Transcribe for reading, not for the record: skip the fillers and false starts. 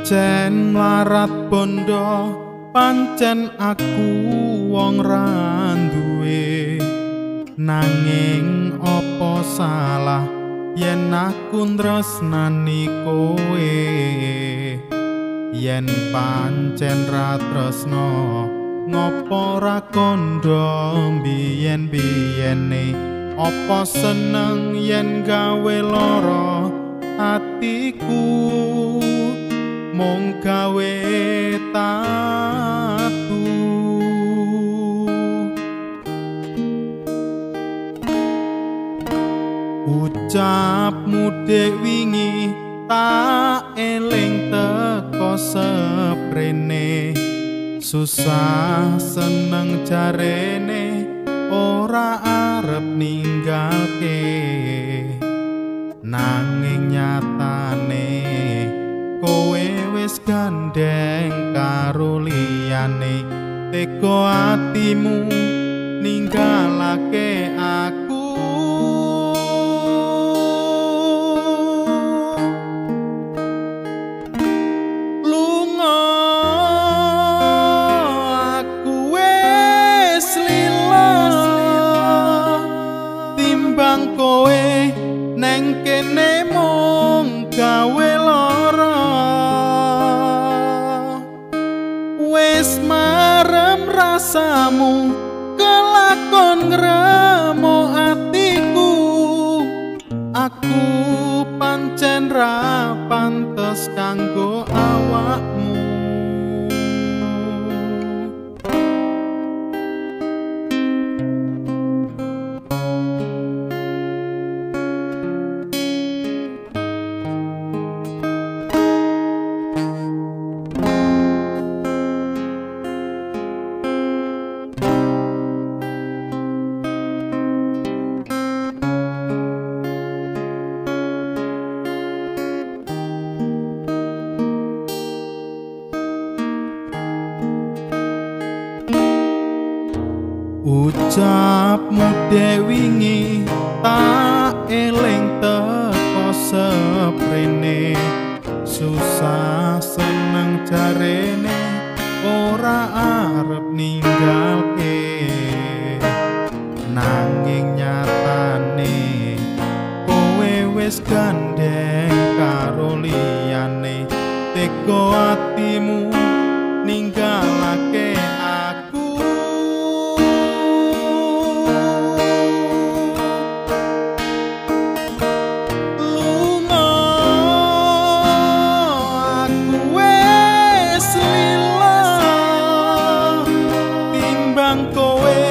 Pancen mlarat bondo, pancen aku wong ra duwe. Nanging apa salah yen aku tresnani kowe? Yen pancen ra tresno, ngopo ra kandha biyen-biyene? Apa seneng yen gawe lara atiku? Mung gawe tatu. Ucapmu dek wingi tak eling teko seprene. Susah seneng jarene ora arep ninggalke. Nanging nyatane kowe wis gandeng karo liyane. Tega atimu ninggalake aku. Lunga aku wis lila, timbang kowe neng kene mung gawe lara. Wis marem rasamu kelakon ngremo atiku. Aku pancen ra pantes kanggo awakmu. Ucapmu dek wingi tak eling teko seprene. Susah seneng jarene ora arep ninggalke. Nanging nyatane kowe wis gandeng karo liyane. Tega atimu ninggalake aku. Lunga aku wis lila, timbang kowe